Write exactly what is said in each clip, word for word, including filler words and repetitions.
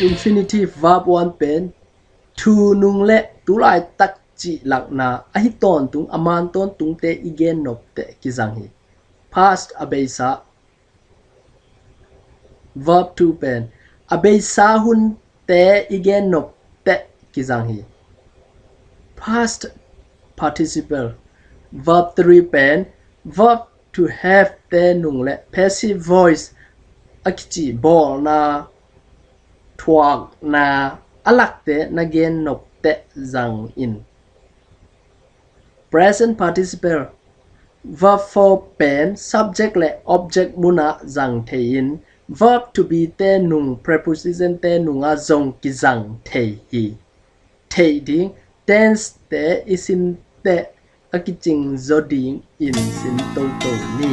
Infinitive verb one pen thu nung le tu laitak cih lakna ahi tawntung, a man tawntungte i gen nop teh kizang hi. Past a beisa. Verb two pen a beisa hunte i gen nop teh kizang hi. Past participle. Verb three pen verb to have te nung le passive voice a kici bawlna, thuakna a lakte na gen nop teh zang in. Present participle. Verb four pen subject le object munah zang thei in, verb to be te nung, preposition te nungah zong kizang thei hi. Theih ding, tense te i sin teh a kicing zaw dingin sin toto ni.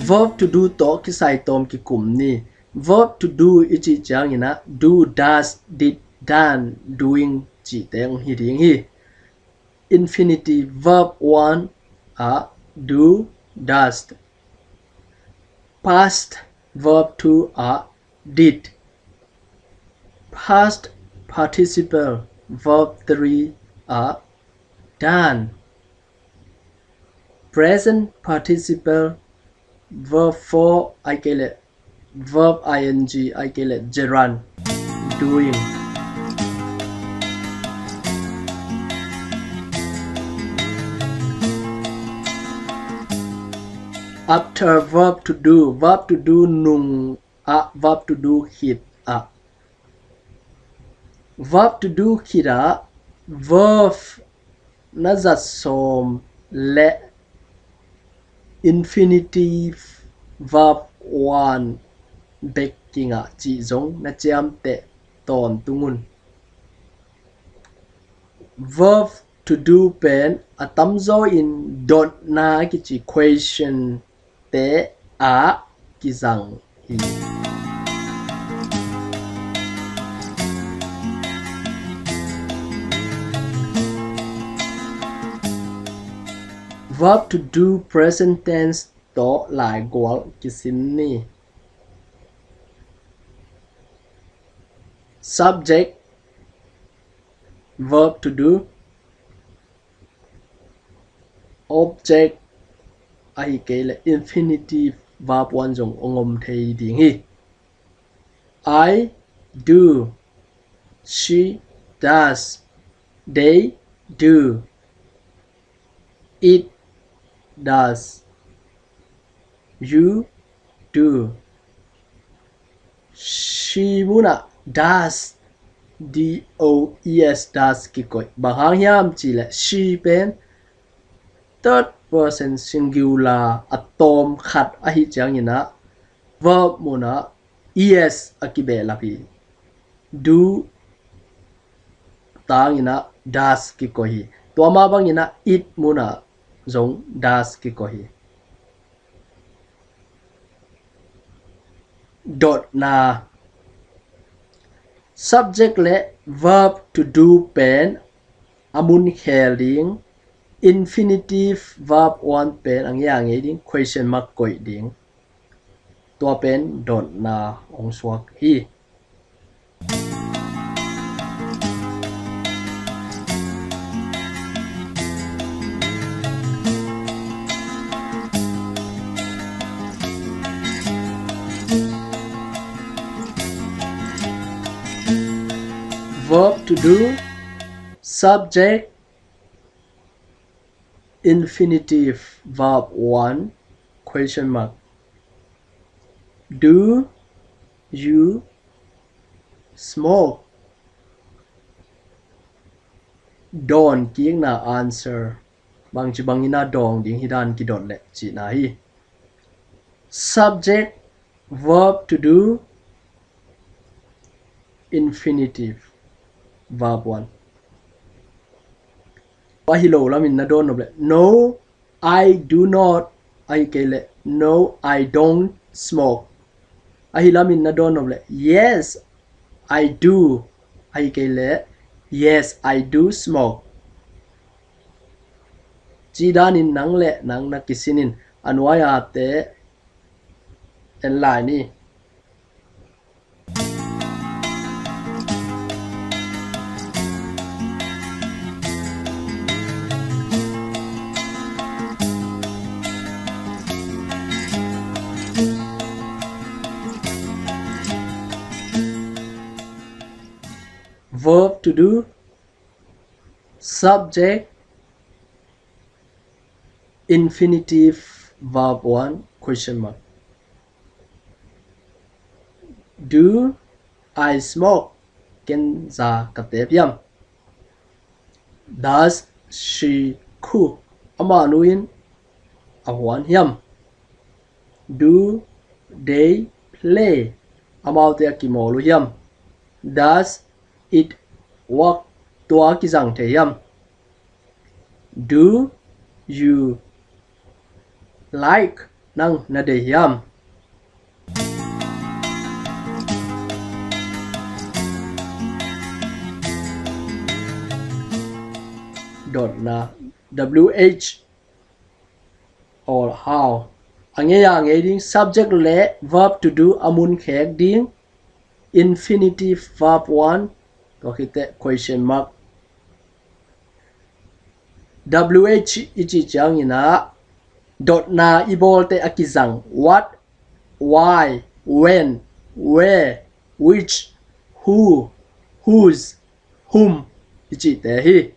Verb to do tawh kisai tawm kikum ni. Verb to do i cih ciangin ah do, does, did, done, doing cihte hong hi ding hi. Infinitive verb one ah do, does. Past verb two ah did. Past participle verb three ah done. Present participle verb four ahih kei leh verb ing ahih kei leh gerund, doing. After verb to do, verb to do nung ah verb to do khit ah. Verb to do khit ah verb na zat sawm le infinitive verb one bek kingah cih zong na ciamteh tawntung un. Verb to do pen a tamzaw in dotna a kici question te ah kizang hi. Verb to do present tense tawh laigual kisin ni. Subject, verb to do, object ahih kei leh infinitive verb one zong hong om thei ding hi. I do. She does. They do. It does. You do. She munah does, D O E S, does kikoih. Bang hang hiam cih leh she pen third person singular a tawm khat ahih ciangin ah verb munah E S a kibehlap hi. Do tangin ah does kikoih hi. Tua mah bangin ah it munah zong does kikoih hi. Dotna. Subject le verb to do pen a mun khel ding, infinitive verb one pen a ngei a ngei ding, question mark koih ding. Tua pen dotna hong suak hi. Verb to do, subject, infinitive verb one, question mark. Do you smoke? Dawn kikna answer. Bangci bangin a dawng ding hi dan kidot leh cihna hi. Subject, verb to do, infinitive verb one. Ahi lo lamin na dawn nop leh, no, I do not. Ahi kei leh, no, I don't smoke. Ahi lamin na dawn nop leh, yes, I do. Ahi kei leh, Yes, I do smoke. Cih danin nang le nang na kisin in a nuai-a te en lai ni. Verb to do, subject, infinitive verb one, question mark. Do I smoke? Ken za ka tep hiam? Does she cook? Amah nu in a huan hiam? Do they play? Amaute a kimawl uh hiam? Does it work? Tua kizang thei hiam? Do you like? Nang na deih hiam? Dotna, W H or how. A ngei a ngei ding, subject le verb to do a mun khek ding, infinitive verb one, tua khit teh question mark. W H i cih ciangin ah dotna i bawl teh a kizang. What, why, when, where, which, who, whose, whom i cihte hi.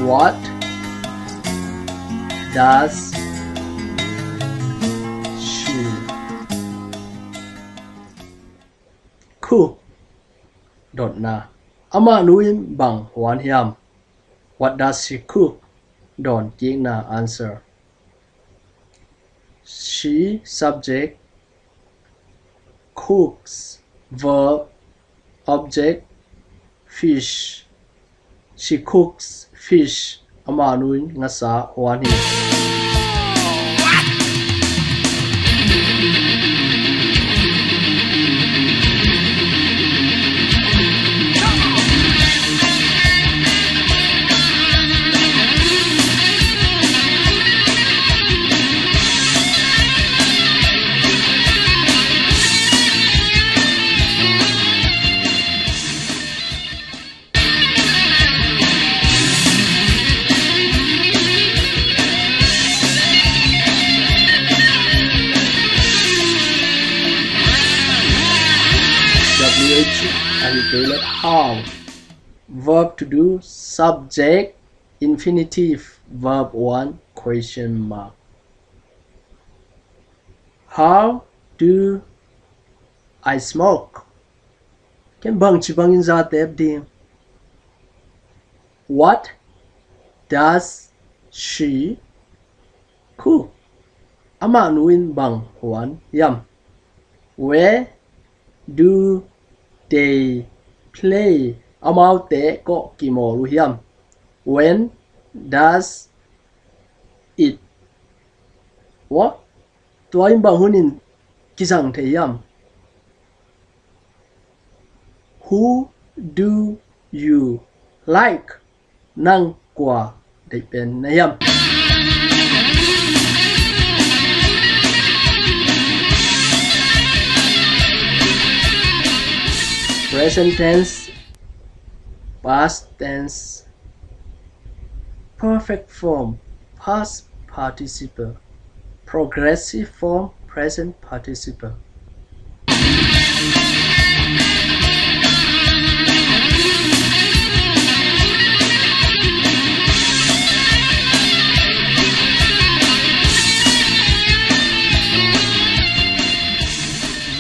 What does she cook? Dotna, amah nu in bang huan hiam? What does she cook? Dawn kikna, answer. She, subject, cooks, verb, object, fish. She cooks fish. Amah nu in ngasa huan hi. W H, a hi kei leh how. Verb to do, subject, infinitive verb one, question mark. How do I smoke? Ken bangci bangin za tep ding? What does she cook? Amah nu in bang huan hiam? Where do they play? Amaute kawh kimawl uh hiam? When does it work? Tua in bang hun in kizang thei hiam? Who do you like? Nang kua deih pen na hiam? Present tense, past tense, perfect form, past participle, progressive form, present participle.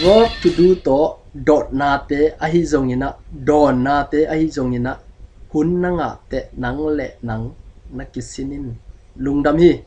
Verb to do tawh dotnate ahi zongin ah, dawnnate ahi zongin ah, hun na ngah teh nang le nang na kisin in. Lungdam hi.